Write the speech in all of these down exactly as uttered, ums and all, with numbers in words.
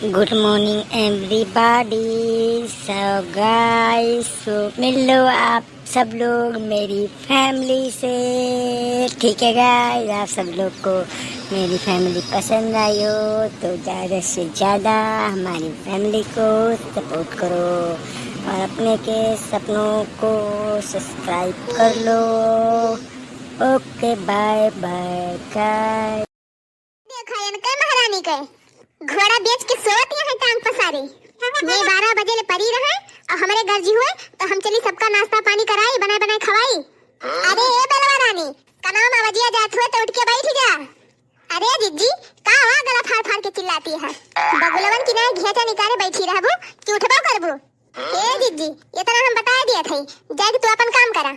Good morning everybody। So guys, so मिल लो आप सब लोग मेरी family से, ठीक है guys? आप सब लोग को मेरी family पसंद आई हो तो ज़्यादा से ज़्यादा हमारी family को support करो और अपने के सपनों को subscribe कर लो। OK, bye bye guys। देखा इनके महारानी के, घोड़ा बेच के सोवत यहाँ टांग पसारी। ये बारह बजे ले परी रहे और हमरे गर्जी हुए तो हम चली सबका नाश्ता पानी कराई, बनाए बनाए खवाई। अरे ए बेलवा रानी, कनवा में आवाजिया जात हुए तो उठ के बैठ जा। अरे जिज्जी, का हुआ गला फाड़ फाड़ के चिल्लाती है? बगुलवन की नाई घेचा निकाले बैठी रहबू कि उठबो करबू? ए जिज्जी, इतना हम बताए दिया थे, जाके तू अपन काम करा,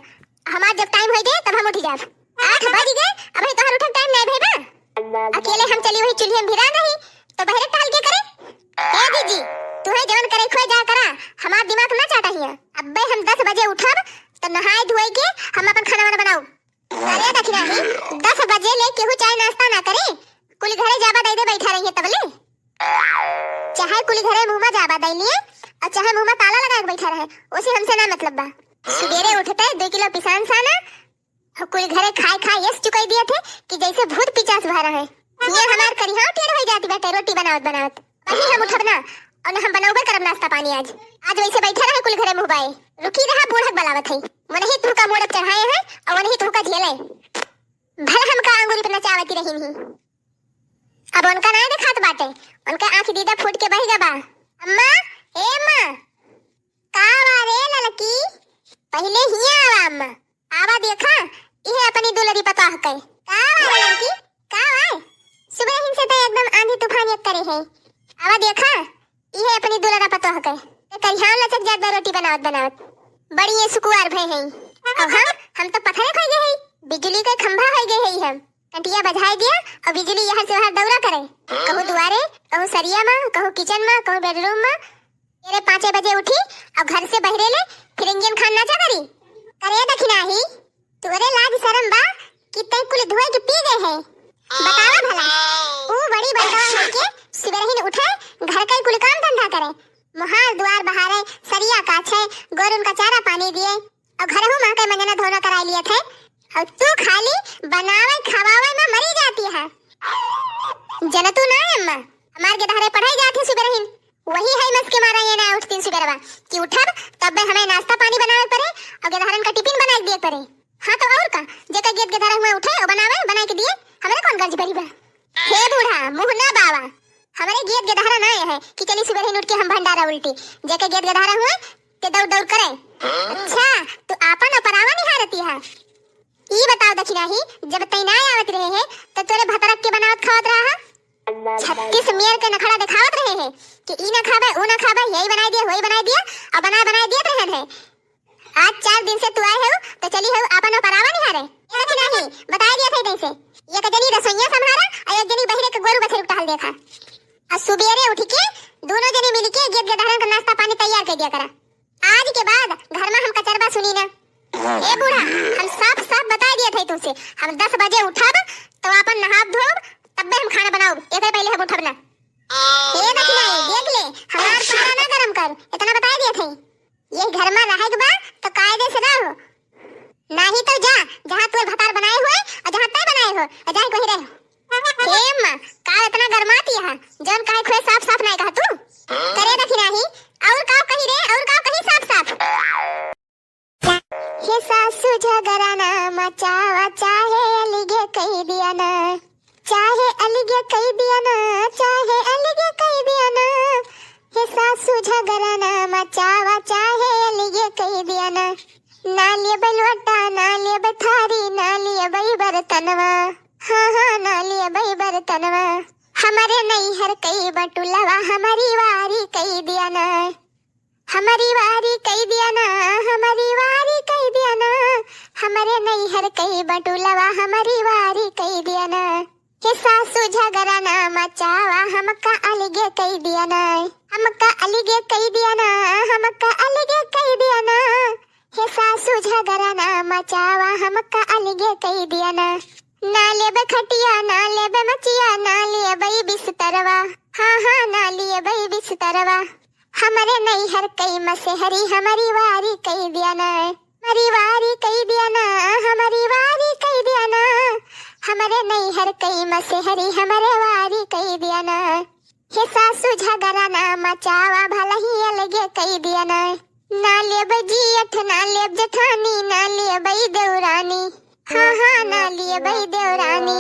हमार जब time होई दे तब हम उठ जाब। आठ बज गए, अबही तोहर उठे के time नहीं भई बा। अकेले हम चली वही चूल्हे में भिरान रही, तो बहरे टहल के करे? ए दीदी, तुहे जवन करे खोए जा करा, हमार दिमाग ना चाटा हिया। अब्बे हम दस बजे उठब, तो नहाए धोए के हम अपन खाना वाना बनाऊ। अरे दखिनाही, दस बजे ले केहू चाय नाश्ता ना करे, कुल घरे जाबा दे दे बैठा रही है तबले। चाहे कुल घरे मुँह में जाबा दे लिए, और चाहे मुँह में ताला लगा के बैठा रहे, उसे हमसे ना मतलब बा। सुबेरे उठते दो किलो पिसान साना, कुल घरे खाए खाए यस चुकाई दिए थे कि जैसे भूत पिचास भरा है। ये हमार करिहाव टेढ़ हो जाती बाटे रोटी बनावत बनावत। अभी हम उठब ना, और न हम बनौबे करब नाश्ता पानी आज। आज वैसे बैठे रहे कुल घरे मुँह बाए। रुकी रहा, बूढ़क बलावत है। वनही तुहका मोड़ब चढ़ाए हैं, और वनही तुहका झेले। भले हमका अंगूरी पे नचावती रही नहीं। अब उनका ना देखात बाटे, उनका आँख दीदा फूट के बह गबा। अम्मा, ए अम्मा, का बा रे ललकी? पहिले हिया आवा अम्मा। आवा देखा, इहे अपनी दुलरी पतोह के। का बा रे ललकी? का बा? सुबह हिन से तो एकदम आंधी तूफान एक करे है। आवा देखा, इहे अपनी दुलरा पतोह के। ते करिहान लचक जात बा रोटी बनावत बनावत। बड़ी ये सुकुवार भय है। अब हम, हम तो पत्थरे खोई गए है, बिजली के खंभा हो गए है हम। कंटिया बजाए दिया और बिजली यहाँ से वहाँ दौरा करे। कहूँ दुआरे, कहूँ सरिया में, कहूँ kitchen में, कहूँ bedroom में। तेरे पाँचे बजे उठी और घर से बहरे ले, फिर इंजन खान नाचा करी। करे दखिनाही, तोरे लाज शरम बा कि तै कुल धोए के पी गए है? बतावा भला। ऊ बड़ी बड़का होके सुबेरहिन उठे, घर का कुल काम धंधा करे, मोहार दुआर बहारे, सरिया काछे, गोरुन का चारा पानी दिए, और घरहू में के मंजना धोना कराई लिए थे, और तू खाली बनावे खवावे में मरी जाती है। जनतू ना अम्मा, हमार के धारे पढ़ाई जात है सुबेरहिन, वही है मस के मारा ये ना उठतीन सुबेरवा कि उठब तब हमें नाश्ता पानी बनावे पड़े और गेदहरन का टिफिन बनाए दिए पड़े। हाँ तो और का, जेकर गेद गेदहरा हुआ उठे और बनावे, बनाए के दिए, हमरे कौन गर्ज भरी बा? हे बूढ़ा, मुँह ना बावा, हमरे गेद गेदहरा ना है कि चली सुबेरहिन उठ के हम भंडारा उल्टी, जेकर गेद गेदहरा हुआ ते दौड़ दौड़ करे। अच्छा, तू आपन और परावा निहारती है। ई बताओ दखिनाही, जब तै ना आवत रहे है तो तोरे भतरक के बनावत खावत रहा है? छत्तीस मेर के नखड़ा दिखावत रहे है कि ई ना खाबे, ऊ ना खाबे, यही बनाई दिया, वही बनाई दिया, और बनाए बनाए दिए रहन है। आज चार दिन से तू आए हो तो चली हो आपन परावा निहारे। ए दखिनाही, बताई दिया था तैसे, एक जनी रसोइया संभारा और एक जनी बहरे के गोरू बछरू टहल देखा। और सुबेरे उठ के दोनों जने मिल के गेद गेदहरन का नाश्ता पानी तैयार कर दिया करा। आज के बाद घर में हम कचरबा सुनी ना। ए बूढ़ा, हम साफ साफ बताई दिया था तुमसे, हम दस बजे उठब तो आपन नहाब धोब, तब्बे हम खाना बनाउब, एक पहले हम उठब ना। ए दखिनाही, देख ले, हमार पारा ना गरम कर, इतना बताई दिया था। ये घर में रहे के बा तो कायदे से रहो, नाही तो जा, जहाँ तोर भतार बनाए हुए और जहाँ तय बनाए हो, और जाए कहीं रहे। ए अम्मा, का इतना गरमाती है? जौन काहे खुए साफ साफ नहीं कहा तू? करे दखिनाही, और का कही रे, और का कही साफ साफ? हे सासू झगड़ा ना मचावा, चाहे अलगे कही दिया ना, चाहे अलगे कही दिया ना, चाहे अलगे कही दिया ना। हे सासू झगड़ा ना मचावा, चाहे अलगे कही दिया ना। ना लेबे लोटा, ना लेबे थारी, ना लेबे बर्तनवा। हाँ, हाँ, ना लेबे बर्तनवा। हमरे नैहर कई बटुलवा, हमरी वारी कई दिया ना। हमरी वारी कई दिया ना, हमरी वारी कई दिया ना। हमरे नैहर कई बटुलवा, हमरी वारी कई दिया ना। हे सासू झगड़ा ना मचावा, हमका अलगे कई दिया ना। हमका अलगे कई दिया ना, हमका अलगे कई दिया ना। हे सासू झगड़ा ना मचावा, हमका अलगे कई दिया ना। ना लेबे खटिया, ना लेबे मचिया, ना लेबे बिस्तरवा। हाँ, हाँ, ना लेबे बिस्तरवा। हमरे नैहर कई मसेहरी, हमरी वारी कई दिया ना। हमरी वारी कई दिया ना, हमरी वारी कई दिया ना। हमरे नैहर कई मसेहरी, हमरे वारी कई दिया ना। हे सासू झगड़ा ना मचावा, भलही अलगे कई दिया ना। ना लेब जियठ, ना लेब जेठानी, ना लेब देवरानी। हाँ, हाँ, ना लेब देवरानी।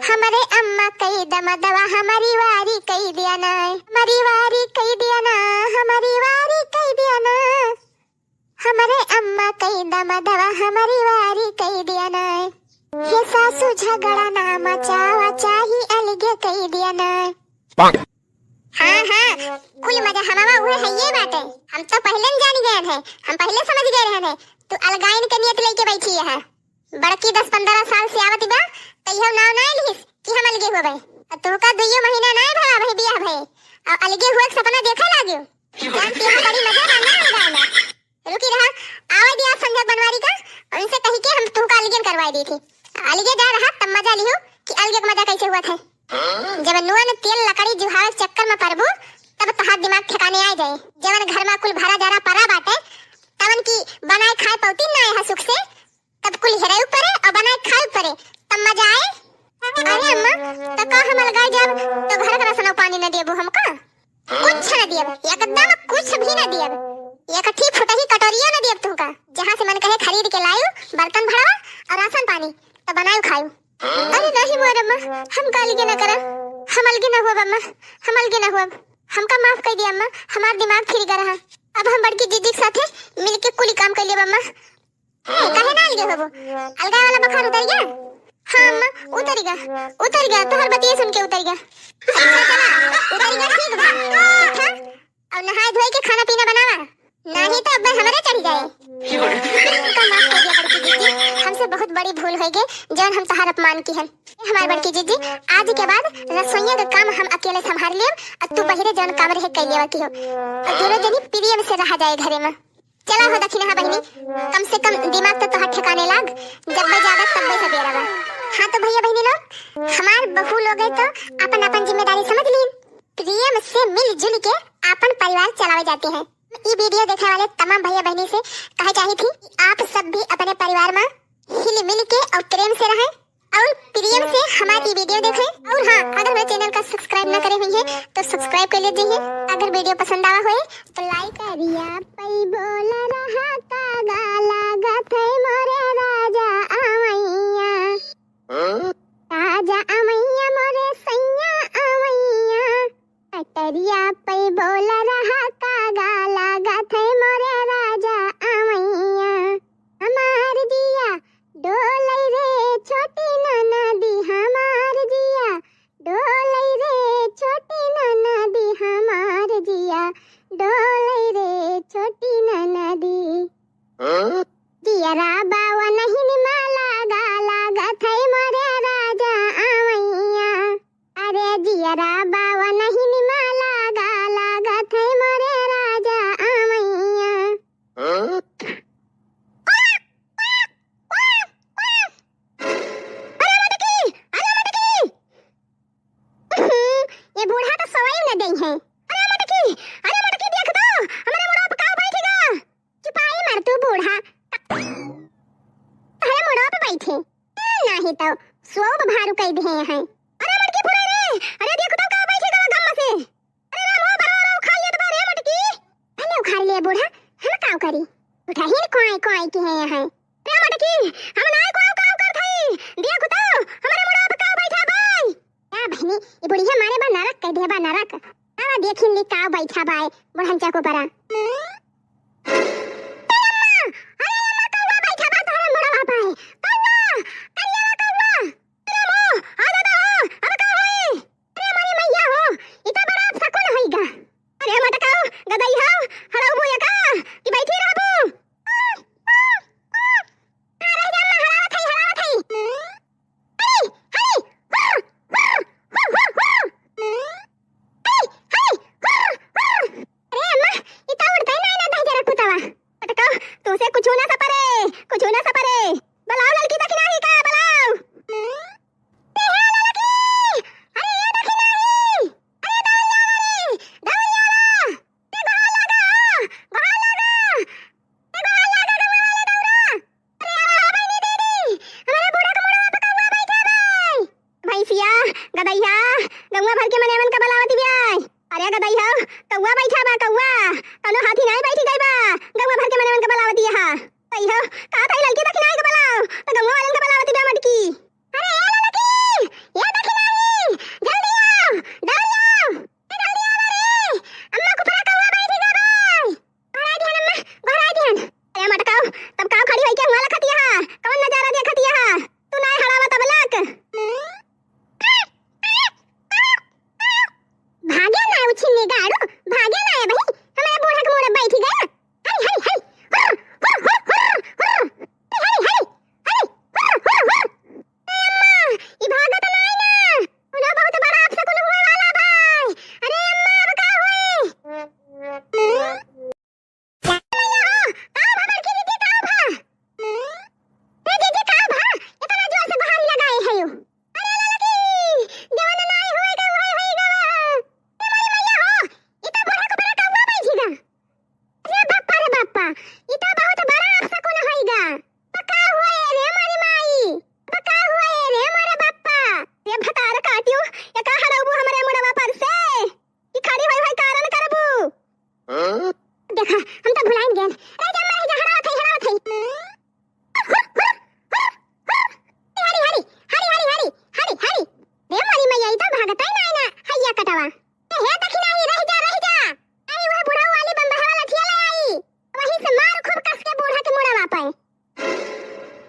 हमरे अम्मा कई दमदवा, हमरी वारी कई दिया ना। हमरी वारी कई दिया ना, हमरी वारी कई दिया ना। हमरे अम्मा कई दमदवा, हमरी वारी कई दिया ना। हे सासू झगड़ा ना मचावा, चाही अलगे कई दिया ना। हाँ, हाँ, कुल मजा हमावा उहे हइये बाटे। हम तो पहिले न जानी गए हैं, हम पहिले समझ गए रहे हैं, तू अलगाइन के नियत लेके बैठी है। बड़की दस पन्द्रह साल से आवत बा, कहियो नाव ना लिहिस कि हम अलगे होबे। और तोहका दुइयो महीना ना भा भाई बियाह भए, और अलगे हुए के सपना देखे लागियो। जानती है बड़ी मजा बा ना अलगाए में। रुकी रहा, आवे दिया संजय बनवारी का, उनसे कही के हम तोहका अलगे करवाई दी थी। अलगे जा रहा तब मजा लिहू कि अलगे के मजा कैसे हुआ था। जब नुआ न तेल लकड़ी जुहावे चक्कर में पड़बू, तब तहार दिमाग ठिकाने आ जाए। जवन घर में कुल भरा जरा परा बाटे, तवन की बनाए खाए पौती ना है सुख से, तब कुल हेरे ऊपरे और बनाए खाए ऊपरे, तब मजा आए। अरे अम्मा, तो का हम अलगाए जाब तो घर का राशन पानी न देबू हमका? कुछ न दियब, एकदम कुछ भी न दियब। एक ठी फुटही कटोरियो न दियब तुहका। जहाँ से मन कहे खरीद के लायू, बर्तन भरवा और राशन पानी, तो बनायू खायू। अरे नहीं मोर अम्मा, हम का अलगे न करब, हम अलगे न हुअब अम्मा, हम अलगे न हुअब। हमका माफ कर दिया अम्मा, हमार दिमाग फिर गया रहा। अब हम बड़की जीजी के साथे मिलके कुली काम कर लेब अम्मा। ए, काहे ना अलगे होबो? अलगाए वाला बुखार उतर गया? हाँ अम्मा, उतर गया, उतर गया, तोहर बतिये सुन के उतर गया। अच्छा चला, उतर गया, ठीक बा। उठा, और नहाए धोए के खाना पीना बनावा, नहीं तो अब हमरे चढ़ जाए। हमका माफ कर दिया बड़की जीजी, हमसे बहुत बड़ी भूल हो गई, जौन हम तहार अपमान की हन। ए हमार बड़की जीजी, आज के बाद रसोइया का काम हम अकेले संभाल लेब, और तू बहिरे जौन काम रहे कर लेवा की हो, और दोनों जनी प्रेम से रहा जाए घरे में। चला हो दखिनहा बहिनी, कम से कम दिमाग तो तोहार ठिकाने लाग, जब मैं जागत तब मैं सबेरा बा। हाँ तो भैया बहिनी लोग, हमार बहू लोग है तो अपन अपन जिम्मेदारी समझ लीन, प्रेम से मिलजुल के अपन परिवार चलावे जाते हैं। ई वीडियो देखने वाले तमाम भैया बहिनी से कहे चाही थी कि आप सब भी अपने परिवार में हिल मिल के और प्रेम से रहें। और प्रेम से हमारी वीडियो देखें। और हाँ, अगर मेरे चैनल का सब्सक्राइब ना करे हुई है तो सब्सक्राइब कर लीजिए। अगर वीडियो पसंद आवा होए तो लाइक। करिया पई बोल रहा का गाला गथे मोरे राजा आवैया। राजा आवैया मोरे सैया आवैया। कटरिया पई बोल रहा का गाला गथे मोरे राजा आवैया। हमार जिया डोलै रे छोटी ननदी, हमार जिया डोलै रे छोटी ननदी, हमार जिया डोलै रे छोटी ननदी। जियरा बावा नहीं निमाला गाला गथै मोरे राजा आवैया। अरे जियरा बावा नहीं निमाला गाला गथै मोरे राजा आवैया। अरे मटकी, अरे मटकी। ये बूढ़ा तो सोई न देइ है। अरे मटकी, अरे मटकी देख तो, हमरे मुड़वा पे का बैठ गा। चुपाई मार तू बूढ़ा। तहरे मुड़वा पे बैठे। नहीं तो सोब भारू कई दिहे हैं। अरे मटकी फुरे रे, अरे देख तो का बैठ गा गम से। अरे राम हो, बरवा उखाड़ लेत बा रे मटकी। भले उखाड़ ले बूढ़ा, हम काव करी? उठहिन कोई कोई की है यहाँ। रे मटकी, हम नाय कोई काव करत हई। देख तो, हमरे मुड़वा पे काव बैठा बाई। का बहिनी, ई बुढ़िया मारे बा नरक कह दे बा नरक। आवा देखिन ली काव बैठा बाई, बुढ़न चको परा। ए अम्मा, अरे अम्मा, कौआ बैठा बा तोहरे मुड़वा पे। कौआ, करियावा कौआ। अरे अम्मा, आ दादा, अब का होई? अरे हमारी मैया हो, ई तो बड़ा अपशकुन होई गा। अरे मटकाओ, गदई हो, हड़ऊ बुआ का, कि बैठी रहबू? आ, रह जा, अम्मा, हड़ावत हई, हड़ावत हई। हरी, हरी, हुर, हुर, हुर, हुर, हुर। हरी, हरी, हुर, हुर। अरे अम्मा, ई तो उड़ते ए गदई हो, कौआ बैठा बा, कौआ। कौनो हाथी नाई बैठी गई बा। गौआ भर के मनवन के बलावती है। गदई हो, कहा था लड़की दखिनाई के बलाओ, तो गौआ वालन के बलावती बा मटकी। अरे ए लड़की, ए दखिनाई, जल्दी आओ, जल्दी आओ, ए जल्दी आओ रे। अम्मा कुपरा कौआ बैठी गई बा। गोहराई दिहन अम्मा, गोहराई दिहन। अरे मटकाओ, तब काव खड़ी होई के हुआ लखतिया हा? कौन नजारा देखतिया हा? तू नाय हड़ावा तब लक। भागे ना उछिन्नी गाड़ू, भागे ना ए बही, हमारे बूढ़ा के मुड़े बैठी गया। हरी, हरी, हरी, हुर, हुर, हुर, हुर, हुर। हरी, हरी, हरी, हरी, हुर, हुर, हुर। ए अम्मा, ई भागत नाई ना। उन्हें बहुत बड़ा अपशकुन हुए वाला भाई। अरे अम्मा, अब का हुई? का भा बड़की दीदी, का भा? ए दीदी, का भा? इतना जोर से गोहारी लगाए है यू। अरे ललकी, जवन नाई होए के उहे होई गवा। ए मोरी मैया हो, ई तो बूढ़ा कुपरा कौआ बैठी गा। अरे बापा रे बापा, ई तो बहुत बड़ा अपशकुन होई गा। तो का हुए रे मोरी माई? तो का हुए रे मोरे बापा? रे भतार काटियो, ये का हरौबू हमरे मुड़वा पर से? ई खड़ी होई होई कारण करबू। हाँ? देखा, हम तो भुलाइन गेन। रह जा, रह जा, हड़ावत हई, हड़ावत हई। हरी, हरी, हरी, हरी, हरी, हरी, हरी। रे मोरी मैया, ई तो भागतै नाई ना, हैया कटवा। ए, हे दखिनाही, रह जा, रह जा। आई, वह बुढ़ऊ वाली बम्बहवा लठिया ले आई। वहीं से मार खूब कस के बूढ़ा के मुड़वा पे।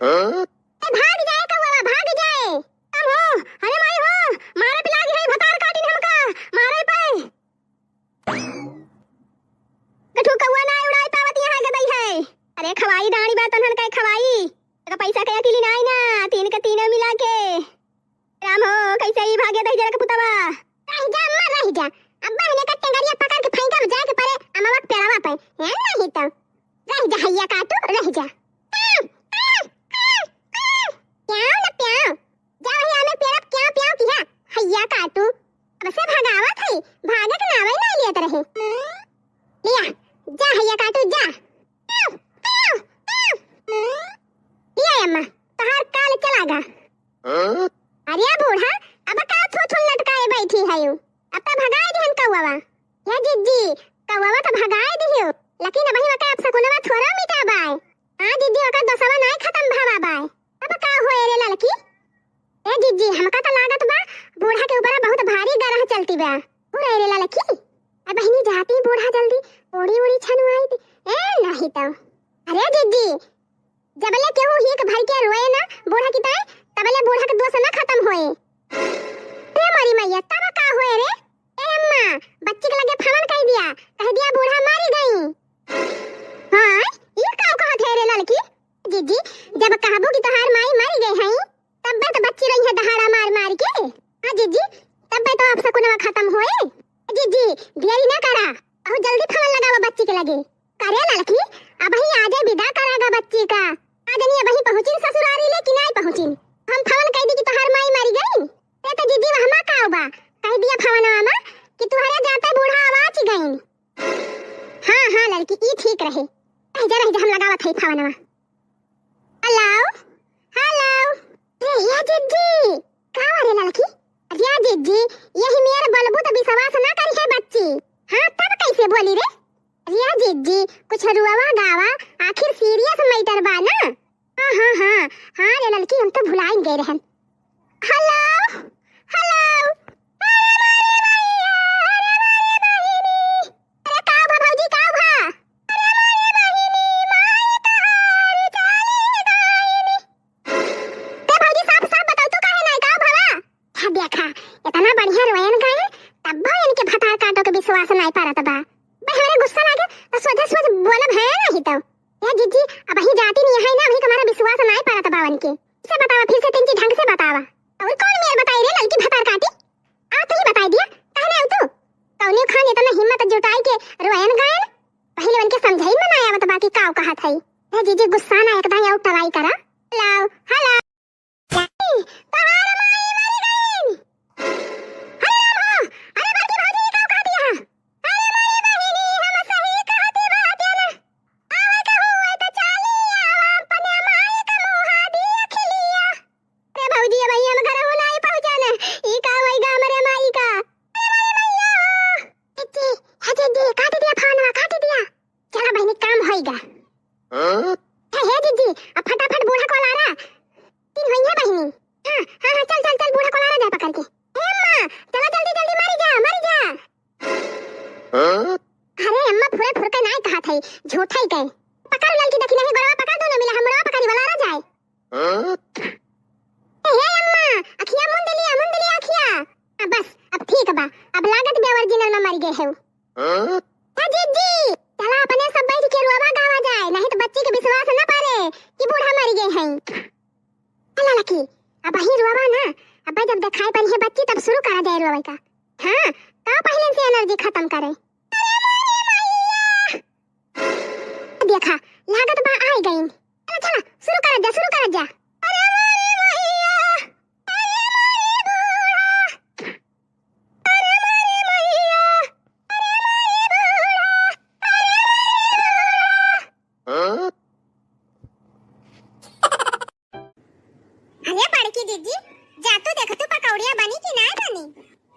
हाँ? ए, भाग जाए कौआ, भाग जाए। हम हो, अरे माई हो, मारे पे लागी है, भतार काटिन हमका, मारे पे। गठू कौआ ना उड़ाई पावत यहाँ गदई है। अरे खवाई डाड़ी बा तनहन कहे खवाई। का पैसा के अकेली नाई ना, तीन के तीनों मिला के। राम हो, कैसे ही भागे दही जरा के पुतवा। रह जा अम्मा, रह जा। अब बहने का टेंगरिया पकड़ के फेंका जाए के परे अमवा के पेड़वा पे। है नहीं तो। रह जा हैया काटू, रह जा। प्याओ ना प्याओ। जा वही आमे पेड़ पे क्या प्याओ किया। हैया काटू। अब से भगावत है, भागे के नावे नहीं लियत रहे। लिया, जा हैया काटू, जा। प्याओ, प्याओ, प्याओ। लिया अम्मा, तहार काल चला गा। हाँ? अरे बूढ़ा, अब का थू थू लटकाए बैठी है यू? अब तो भगाए दिहन कौवा। या जिज्जी, कौवा तो भगाए दिहियो, लेकिन अबही वका अपशकुनवा थोड़ा मिटा बाय। हाँ जिज्जी, वका दोसवा नाय खतम भवा बाय। अब का होए रे ललकी? ए जिज्जी, हमका तो लागत बा, बूढ़ा के ऊपर बहुत भारी गरह चलती बा। हो रे ललकी, अब बहिनी जाती बूढ़ा जल्दी, ओड़ी ओड़ी छनुआई दी। ए नहीं तो। अरे जिज्जी, जबले केहू हीक भर के रोए ना बूढ़ा की ताई, तबले बूढ़ा के दोष ना खतम होए। रे मोरी मैया, तब का होए रे? ए अम्मा, बच्ची के लगे फवन कह दिया, कह दिया बूढ़ा मारी गई। हाँ, ई का कहत है रे ललकी? जिज्जी, जब कहबू कि तोहार माई मारी गई है, तब्बे तो बच्ची रही है दहाड़ा मार मार के। हाँ जिज्जी, तब्बे तो अपशकुनवा खतम होए। जिज्जी, देरी ना करा, बहुत जल्दी फवन लगावा बच्ची के लगे। करे ललकी, अबही आजे विदा करागा बच्ची का। आज नहीं अबही पहुँचिन ससुरारी ले कि नाई पहुँचिन। हम फवन कह दी कि तोहार माई मरी गई। ते तो जिज्जी वहमा का बा, कह दिया फवनवा मा कि तुहरे जाते बूढ़ा आवाज गईन। हाँ, हाँ ललकी, ई ठीक रहे। रह जा, रह जा, हम लगावत हई फवनवा। हेलो, हेलो। ए, या जिज्जी, का रे ललकी? या जिज्जी, यही मेर बोलबू तो विश्वास ना करी है बच्ची। हाँ, तब कैसे बोली रे? या जिज्जी, कुछ रुआवा गावा, आखिर सीरियस मैटर बा ना। हाँ, हाँ, हाँ, हाँ रे ललकी, हम तो भुलाइन गए रहन। हेलो, हेलो। अरे मारे भैया, अरे मारे बहिनी। अरे का भा भौजी, का भा? अरे मोरे बहिनी, माई तोहार चली गईनी। ए भौजी, साफ साफ बताओ, तू काहे नाय का भवा? हाँ देखा, इतना बढ़िया रोयन गायन, तब भी इनके भतार काटो के विश्वास नाय परत बा। बे हमरे गुस्सा लागे तो सोझे सोझ बोलब है नहीं तो। ए जिज्जी, अबही जाती नहीं है ना, अबही तुम्हारा विश्वास नाय परत बा उनके। से बतावा, फिर से तिनची ढंग से बतावा। और कौन मेर बताई रे ललकी भतार काटी? आ तू ही बताई दिया, काहे ना तू? कौने खान इतना हिम्मत जुटाई के रोयन गायन? पहले उनके समझाई में ना आवत बा कि काव कहत है। ए जिज्जी गुस्सा ना एकदम आउट ट्राई करा। हेलो, हेलो। तोहार माई मर गईन। अरे राम हो, अरे बड़की भौजी काव कहत है? अरे मोरे बहिनी, हम सही कहत बाटेन। आवे के हुए तो चाली आवा, अपने माई का मुहा देखि लिया। अरे भौजी, अब हम घर हो नाई पहुँचन। ई का होई गा हमरे माई का? अरे मोरे मैया हो। ए अरे अम्मा, फुरे फुरके नाय कहत हई, झूठई के। पकड़ ललकी देखी नहीं, गोड़वा पकड़, दोनों मिला हम गोड़वा पकड़ी वाला रह जाए। ए, हे अम्मा, अखिया मुंद लिया, मुंद लिया अखिया। आ, बस, अब ठीक बा, अब लागत बे original में मर गए हैं। ए जीजी, चला अपने सब बैठ के रोवा गावा जाए, नहीं तो बच्ची के विश्वास न पारे कि बूढ़ा मर गए हैं। चला लकी, अब अही रोवा ना, अब जब दिखाई पड़ी है बच्ची तब शुरू करा जाए रोवे का। हाँ, का पहले से energy खत्म करे। देखा, लागत बा आइ गइन। चला, चला, शुरू करत जा, शुरू करत जा। अरे मारे मैया, अरे मारे बूढ़ा, अरे मारे मैया, अरे मारे बूढ़ा, अरे मारे बूढ़ा। अरे बड़की दीदी, जा तू देख तू पकौड़िया बनी कि नाय बनी?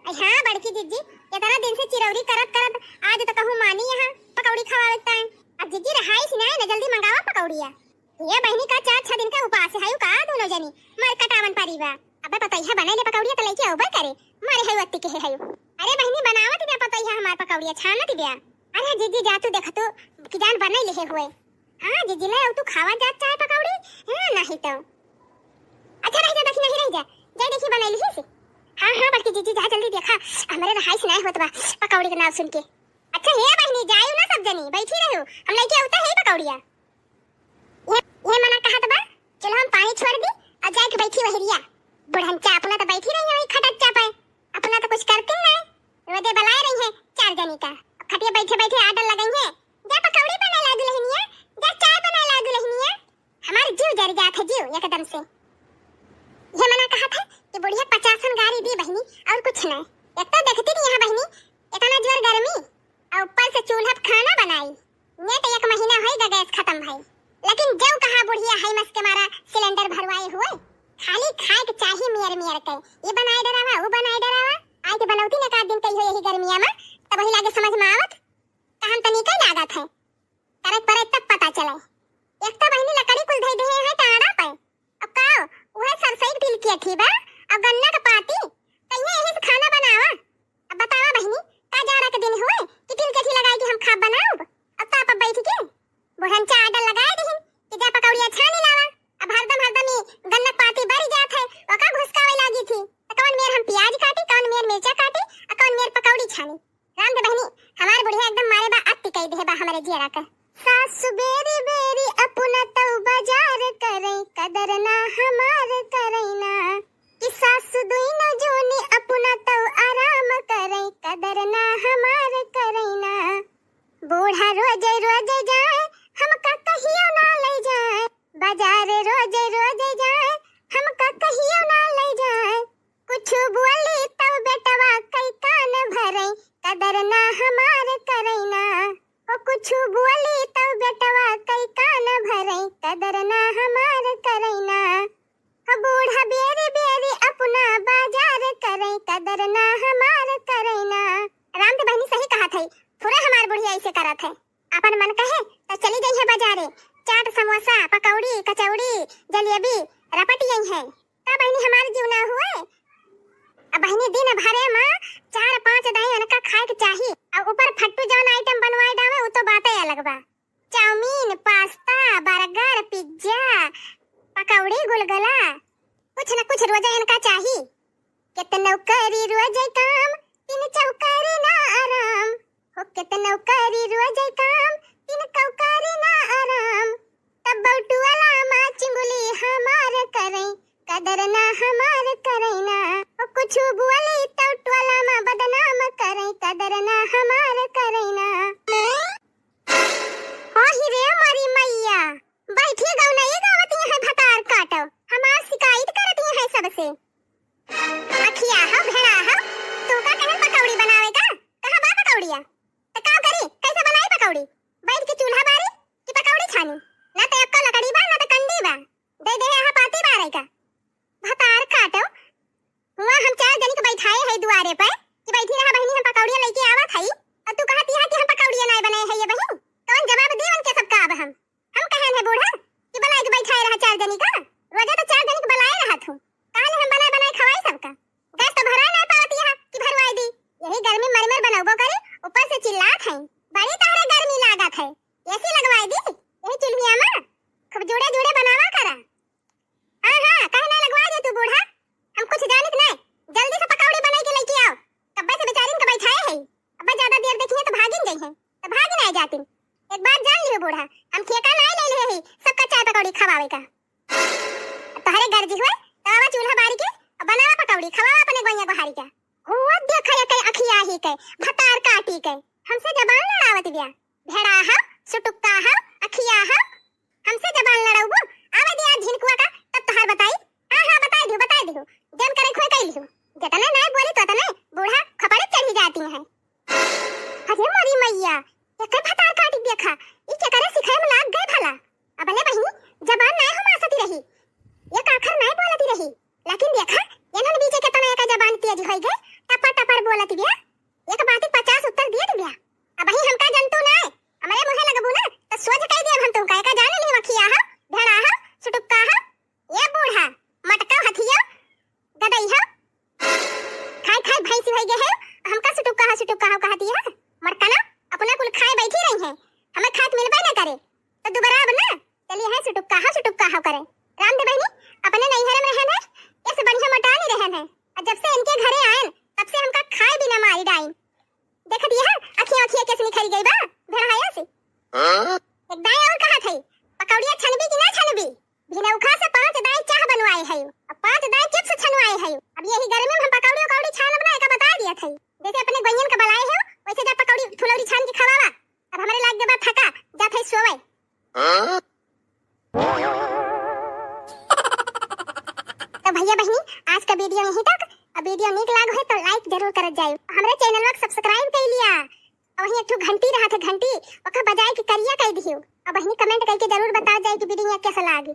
अरे हाँ बड़की दीदी, इतना दिन से चिरौरी करत करत आज तो कहूँ मानी यहाँ पकौड़ी खवावे ताई। अब दीदी रहाई सी नाय ना, जल्दी मंगावा पकौड़िया। ये बहिनी का चार छह दिन का उपास है का दोनों जनी? मर कटावन परी बा। अबे पतैया बनाई ले पकौड़िया तो लेके आउबे करे। मारे है वत्ती के है। अरे बहिनी बनावत बे पतैया हमार पकौड़िया छानत बे। अरे दीदी जा तू देख तू कि जान बनाई ले हुए। हाँ, जीजी, ले आउ, तू खावा जात चाहे पकौड़ी? हाँ, नहीं तो। अच्छा, रह जा, देखी, नहीं, रह जा। जाए देखी, बनाई लिही से। हाँ, हाँ, बड़की जीजी, जा जल्दी देखा, हमरे रहाई से नहीं होत बा पकौड़ी के नाम सुन के। अच्छा, हे बहिनी, जायू ना सब जनी, बैठी रहू, हम लेके आवते है पकौड़िया। ये, ये मना कहत बा, चलो हम पानी छोड़ दी और जाके बैठी वहरिया। बुढ़नचा अपना तो बैठी रही है वही खटच्चा पे। अपना तो कुछ करती नहीं, रोजे बलाए रही है चार जनी का। अब खटिया बैठे बैठे order लगाई है, "जा पकौड़ी बनाए ला दुल्हनिया, जा चाय बनाए ला दुल्हनिया।" हमार जीव जर जात है, जीव एकदम से। ये मना कहत है कि बुढ़िया पचासन गारी दी बहिनी, और कुछ नहीं। एक तो देखती नहीं यहाँ बहिनी, इतना जोर गर्मी, और ऊपर से चूल्हा पे खाना बनाई। नेट एक महीना होई गा गैस खत्म भई, लेकिन जौ कहा बुढ़िया है मस के मारा सिलेंडर भरवाए हुए। खाली खाए के चाही मियर मियर के, ये बनाए डरावा, वो बनाए डरावा। आज के बनौती ने का दिन कही हो यही गर्मिया में, तब वही लागे समझ में आवत, कहन तनी कई लागत है, करे परे तब पता चले। एक तो बहिनी लकड़ी कुल धई दे है टाड़ा पे, अब का, उहे सरसई के तिलकिया थी बा, अब गन्ना के पाती, कहिए यही से खाना बनावा। अब बतावा बहिनी, का जाड़ा के दिन हुए कि तिलकिया थी लगाई के हम खाब बनाउब? अब ताप बैठ के बुढ़नचा order लगाए दिहिन कि जा पकौड़िया छानी लावा। अब हरदम हरदम ई गन्ना के पाती बरी जात है, ओका घुसकावे लागी थी। त कौन मेर हम प्याज काटी, कौन मेर मिर्चा काटी, आ कौन मेर पकौड़ी छानी। राम दे बहिनी, हमार बुढ़िया एकदम मारे बा, अति कई देहे बा हमरे जियरा के। सासु बेरी बेरी अपना तऊ बाजार करई, कदर ना हमार करई ना। कि सासु दुइनो जोनी अपना तऊ आराम करई, कदर ना हमार करई ना। बूढ़ा रोजे रोजे जाए, हमका कहियो ना ले जाए। बाजार रोजे रोजे जाए, हमका कहियो ना ले जाए। कुछु बोली तब बेटवा कई कान भरई, कदर ना हमार करई ना। ओ कुछु बोली तब बेटवा कई कान भरई, कदर ना हमार करई ना। ओ बूढ़ा बेरी बेरी अपना बाजार करई, कदर ना हमार करई ना। राम के बहिनी सही कहत है, फुरे हमार बुढ़िया ऐसे करत है। अपन मन कहे त चली जइहे बाजारे, चाट, समोसा, पकौड़ी, कचौड़ी, जलेबी रपट जइहे। का बहिनी हमार जीव ना हुए? अब बहिनी दिन भरे में चार पांच दाई उनका खाए के चाही। अब ऊपर फट्टू जौन item बनवाए डावे, उ तो बाते अलग बा। चाउमीन, पास्ता, बर्गर, पिज्जा, पकौड़ी, गुलगुला, कुछ न कुछ रोजे इनका चाही। केतनो करी रोजे काम, तीन चौकारी ना आराम। हो केतनो करी रोजे काम, तीन चौकारी ना आराम। तब बौटुअला मा चिंगुली हमार करई, कदर ना हमार करई ना। हो कुछु बोली तो टोला मा बदनाम करई, कदर ना हमार करई ना। हो ही रे मरी मैया, बैठी गौनई गावत यहाँ भतार काटो, हमार शिकायत करत यहाँ सबसे। अखिया हो, भेड़ा हो, तू का कहन पकौड़ी बनावे का? कहाँ बा पकौड़िया? त का करी? कैसे बनाई पकौड़ी? बैठ के चूल्हा बारी कि पकौड़ी छानी? ना तो एक्को लकड़ी बा, ना तो कंडी बा। दे दे यहाँ पाती बारे का। भतार काटो, हुआ हम चार जनी के बैठाए है दुआरे पे कि बैठी रहा बहिनी, हम पकौड़िया लेके आवत हई, और तू कहत यहाँ कि हम पकौड़िया नाय बनाए है ये बहिन। कौन जवाब दी उनके सबका अब हम? हम कहन है बूढ़ा कि बनाए के बैठाए रहा चार जनी का, रोजे तो चार जनी के बनाए रहा तू, काले हम बनाए बनाए खवाई सबका। गैस तो भराए ना पावत यहाँ कि भरवाए दी, यही गर्मी मर मर बनौबो करे, ऊपर से चिल्ला खाई। बड़ी तहरे गर्मी लागत है, एसी लगवाई दी यही चुल्हिया में, खूब जुड़े जुड़े बनावा करा। हाँ हाँ, कहे ना लगवाई दे तू बूढ़ा, हम कुछ जानित नहीं। जल्दी से पकौड़ी बनाई के लेके आओ, कब्बे से बेचारिन के बैठाए है, अब्बे ज्यादा देर देखिए तो भागिन गई है, तो भागिन आए जातिन। एक बात जान लियो बूढ़ा, हम ठेका नहीं ले ले है सबका चाय पकौड़ी खवावे का। तोहरे गर्जी हुए तो आवा चूल्हा बारी के, बनावा पकौड़ी, खवावा अपने गोइया गोहारी का। हुआ देखा ये कई अखिया ही के, भतार काटी के, हमसे जबान लड़ावत बिया। भेड़ा हो, सुटुक्का हो, अखिया हो, हमसे जबान लड़ाउबू? आवे दिया झिनकुआ का, तब तोहार बताई। हाँ हाँ, बताई दिहु, बताई दिहु, जन करे खोए कई लिहु। जतने नहीं बोली तो तने बूढ़ा खपड़े चढ़ी जाती है। अरे मोरी मैया, एकर भतार काटी देखा, ई केकरे सिखाए में लाग गए भला। अबले बहिनी, जबान नाय हमासती रही, एक आखर नाय बोलती रही, लेकिन देखा, एनन बीचे केतना एकर जबान तेज होई गए, टपर टपर बोलत बिया, एक बात पचास उत्तर देत बिया। अबही हमका जनतू नाय, हमरे मुँहे लगबू ना, तो सोझ कह दिया हम तुमका, एका जाने ली वखिया हो, भेड़ा हो, सुटुक्का हो, ए बूढ़ा, मटका हथिया, गदई हो, खाए खाए भैंसी होई गए है, हमका सुटुक्का हो, सुटुक्का हो कहती है। मटका ना, अपना कुल खाए बैठी रही है, हमें खात मिलबे ना करे, तो दुबारा अब ना, चलिए है सुटुक्का हो, सुटुक्का हो करे। राम दे बहिनी, अपने नैहर में रहन है, ऐसे बढ़िया मोटा नहीं रहन है, और जब से इनके घरे आयन, तब से हमका खाए बिना मारी डाइन। देखत ये है, अखिया अखिया कैसे निखरी गई बा, भेड़ाया से। हाँ? एक दाई और कहा थे, पकौड़िया छनबी कि ना छनबी? भिनौखा से पाँच दाई चाह बनवाए है, अब पाँच दाई चिप्स छनवाए है। अब यही गर्मी में हम पकौड़ी उकौड़ी छानब ना, एका बता दिया थे। जैसे अपने गोइयन के बलाए है, वैसे जा पकौड़ी फुलौरी छान के खवावा। अब हमरे लाग गए बा थका, जा थे सोवे। हाँ? तो भैया बहिनी, आज का वीडियो यहीं तक। अब वीडियो नीक लाग है तो लाइक जरूर करत जाए, हमरे चैनल को सब्सक्राइब कर लिया। और वहीं एक ठो घंटी रहा थे, घंटी, ओका बजाए के करिया कर दियो। अब वहीं कमेंट करके जरूर बता जाए कि वीडियो कैसा लागे।